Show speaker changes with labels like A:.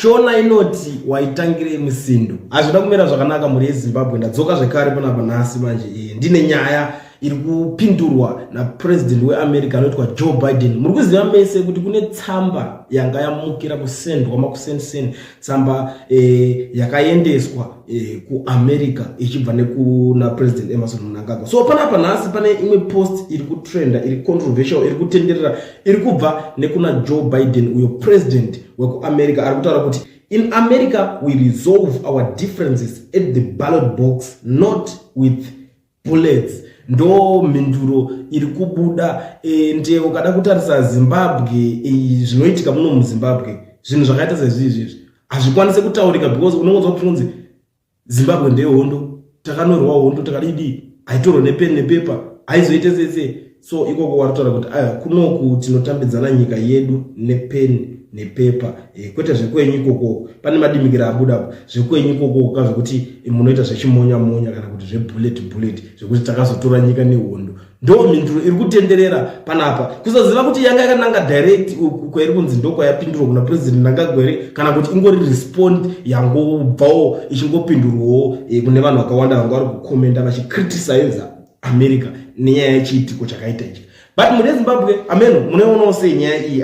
A: Shona inoti waitangirei musindo. Hazvina kumira zvakanaka mhuri yeZimbabwe. Ndadzoka zvekare panapa nhasi manje ndine nyaya iri kupindurwa napresident weAmerica anoitwa Joe Biden. Muri kuziva mese kuti kune tsamba yanga yamukira kusendwa makusendsen tsamba yakaendeswa kuAmerica ichibva nekuna President Emmerson Mnangagwa. So panapa nhasi pane imwe post iri kutrenda, iri controversial, iri kutenderera, iri kubva nekuna Joe Biden, uyo president wekuAmerica, ari kutaura kuti in America we resolve our differences at the ballot box, not with bullets. Ndo mhinduro iri kubuda. Ende ukada kutarisa Zimbabwe, zvinoitika muno muZimbabwe, zvinhu zvakaita sezvizvi hazvikwanisi kutaurika because unongonzwa kuti kunzi Zimbabwe ndeyehondo, takanorwa hondo, takadidi, haitorwa nepeni nepepa, haizoite sese. So ikoko waritaura kuti aya kunoku tinotambidzana nyika yedu nepeni nepepa, kwete zvekwenyu ikoko. Pane madimikira abudapo zvekwenyu ikoko ka zvekuti munoita zvechimonya monya kana kuti zvebullet bullet, zvekuti takazotora nyika nehondo. Ndo mhinduro iri kutenderera panapa, kusaziva kuti yanga yakananga direct kwairi kunzi ndokwayapindurwa kuna President Mnangagwa here, kana kuti ingori respond yangobvawo ichingopindurwawo kune vanhu vakawanda vanga vari kukomenda vachicriticiza America nenyaya yechiitiko chakaita ichi. But mune Zimbabwe, ameno munoionawo sei nyaya iyi?